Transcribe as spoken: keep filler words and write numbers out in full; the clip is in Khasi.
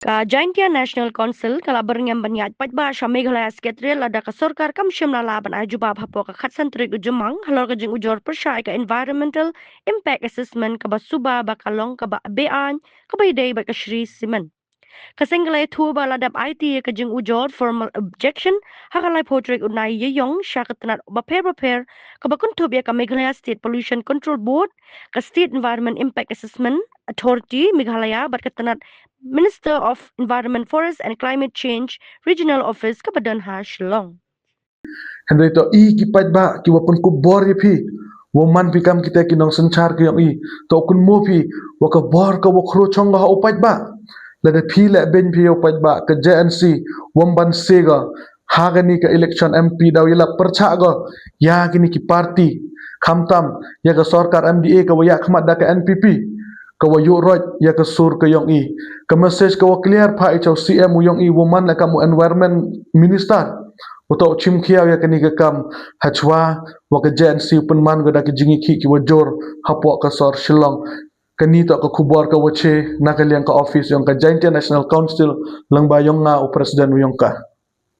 Ka Jaintia National Council ka la byrngem ban ïaid paidbah sha Meghalaya Secretariat lada ka sorkar kam shym la lah ban ai jubab hapoh ka khatsan tarik u Jymmang halor ka jingujor pyrshah ïa ka Environmental Impact Assessment kaba suba ba ka long kaba beaiñ kaba ïadei bad ka Shree Cement. Ka seng ka la ïathuh ba la dep aiti ïa ka jingujor formal objection ha ka laiphew tarik u Naiïong sha ka tnat bapher bapher kaba kynthup ïa ka Meghalaya State Pollution Control Board, ka State Environment Impact Assessment Authority Meghalaya bad ka tnat Minister of Environment, Forest and Climate Change Regional Office kaba don ha Shillong. Hynrei to i ki paidbah kiwa pynkup bor ïa phi, wa man phi kam kita ki nongsynshar ka yong i, to kynmaw phi wa ka bor kawa khro chong ka ha u paidbah. Lada phi leh beiñ phi ïa u paidbah, ka J N C wym ban se ka ha kani ka election M P, daw ïalap pyrshah ka ïa kini ki party, khamtam ïa ka sorkar M D A kawa ïakhmat da ka N P P, kawa ïuh roit ïa ka sur ka yong i. Ka message kawa clear pha i cha u C M u yong i, wa man la kam u Environment Minister, u to u chim khia ïa kani ka kam hachwa wa ka J N C u pynman ka da ka jingïakhih kiwa jur hapoh ka sor Shillong. Kani to ka khubor kawa che na ka liang ka office yong ka Jaintia National Council, lyngba yong nga u President u yong ka.